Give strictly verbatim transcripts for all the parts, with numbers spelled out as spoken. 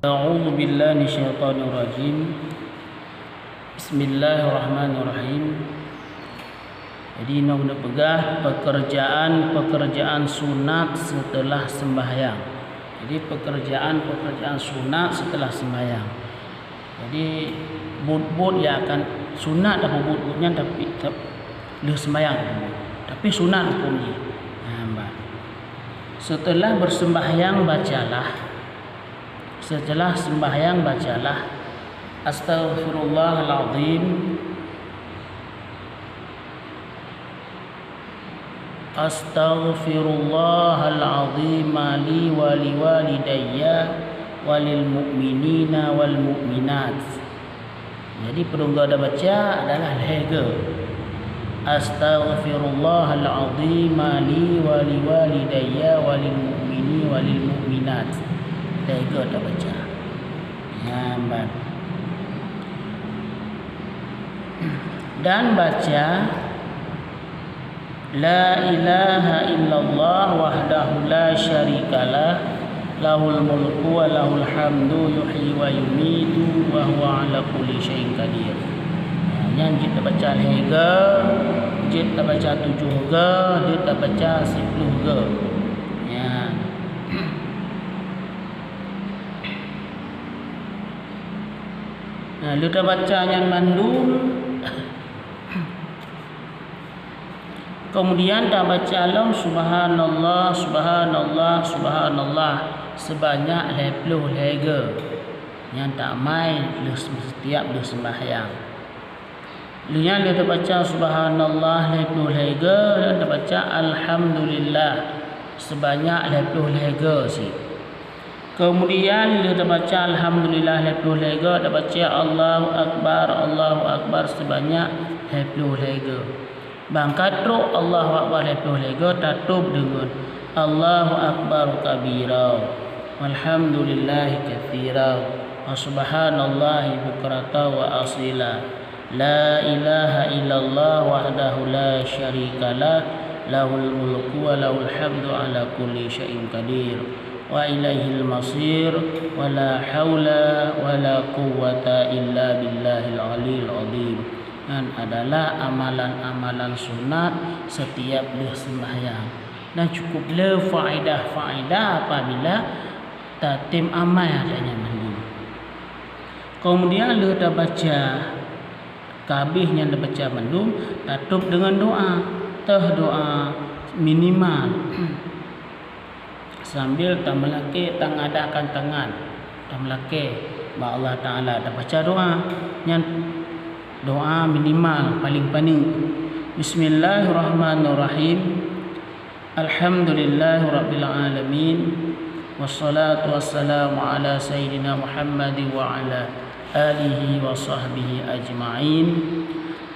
A'udzubillahi minasyaitonirrajim. Bismillahirrahmanirrahim. Jadi, nyoe neupeugah pekerjaan-pekerjaan sunat setelah sembahyang. Jadi, pekerjaan-pekerjaan sunat setelah sembahyang. Jadi, buet-buet nyang akan sunat tapeubuet buet nyan, tapi tap-, lheueh sembahyang tapeubuet. Tapi sunat huköm jih. Nah, bah. Setelah bersembahyang bacalah, setelah sembahyang bacalah, Astaghfirullahalazim, Astaghfirullahalazim li wa liwalidayya walil mu'minina wal mu'minat. Jadi, peudong goe tabaca adalah lhèe goe. Astaghfirullahalazim li wa liwalidayya walil mu'mini walil mu'minat. Lhèe goe tabaca. Nyan ban. Dan baca, La ilaha illallah wahdahu la syarikalah, lahul mulku wa lahul hamdu, yuhyi wa yumitu, wa huwa ala kulli syai'in qadir. Nyan jeuet tabaca lhèe goe, jeuet tabaca tujoh goe, jeuet tabaca siplôh goe. Nyan. Nah, lheueh tabaca nyan mandum, kemudian tabaca lom, "Subhanallah, subhanallah, subhanallah," sebanyak lhèe plôh lhèe goe. Nyan taamai lheueh, setiap lheueh sembahyang. Lheueh nyan lheueh tabaca subhanallah lhèe plôh lhèe goe, dan tabaca alhamdulillah sebanyak lhèe plôh lhèe goe cit. Kemudian lheueh tabaca alhamdulillah lhèe plôh lhèe goe, tabaca Allahu Akbar, Allahu Akbar sebanyak lhèe plôh lhèe goe. Ban ka trôk Allahu Akbar lhèe plôh lhèe goe, tatôb deungon Allahu Akbar kabira, walhamdulillahi katsira, wa subhanallahi bukratan wa asila. La ilaha illallah wahdahu la syarikalah, lahul mulku wa lahul hamdu ala kulli syai'in qadir, wa ilaihil masir, wa la haula wa la quwwata illa billahil aliyil azim. Nyan adalah amalan-amalan sunat setiap lheueh sembahyang. Dan cukup le faedah-faedah apabila tatem amai ata nyan mandum. Kemudian lheueh tabaca, ka habéh nyan tabaca mandum, tatôb deungon doa. Toh doa minimal. Sambil tameulakée, tangadakan tangan, tameulakée bak Allah Taala, tabaca doa. Nyan doa minimal, paléng paneuk. Bismillahirrahmanirrahim. Alhamdulillahirabbil alamin. Wassalatu wassalamu ala sayyidina Muhammadin wa ala alihi wa sahbihi ajma'in.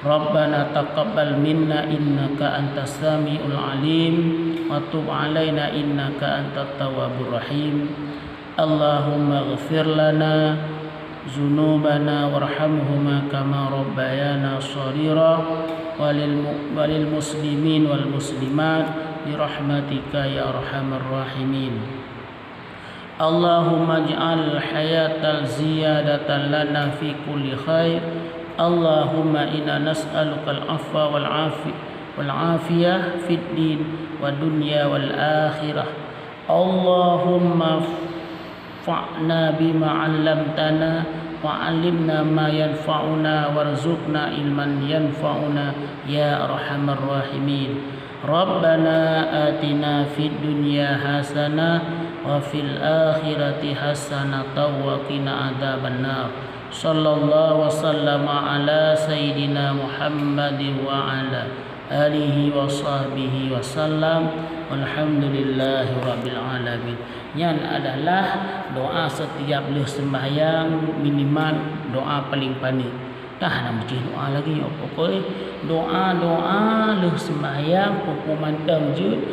Rabbana taqabbal minna innaka antas samiul alim, wa tub alaina innaka antat tawwabur rahim. Allahummaghfir lana dzunubana warhamhuma kama rabbayana shaghira, walil mu-, walil muslimin wal muslimat, birahmatika ya arhamar rahimin. Allahumma ij'al hayata ziyadatan lana fi kulli khair. Allahumma inna nas'alukal afwa wal afi-, wal afiyah fid din wa dunya wal akhirah. Allahumma anfa'na bima 'allamtana, wa 'allimna ma yanfa'una, warzuqna ilman yanfa'una, ya arhamar rahimin. Rabbana atina fid dunya hasanah, wa fil akhirati hasanatan, wa qina adzabannar. Sallallahu wa sallama ala sayyidina Muhammadin wa ala alihi wa sahbihi wa sallam. Walhamdulillahi rabbil alamin. Nyan adalah doa setiap lheueh sembahyang, minimal doa paléng paneuk. Tah na meucih doa lagée nyoe. Pokok doa-doa lheueh sembahyang, peue-peue mantong jeuet,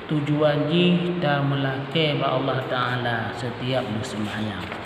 tujuan jih tameulakée bak Allah Taala setiap lheueh sembahyang.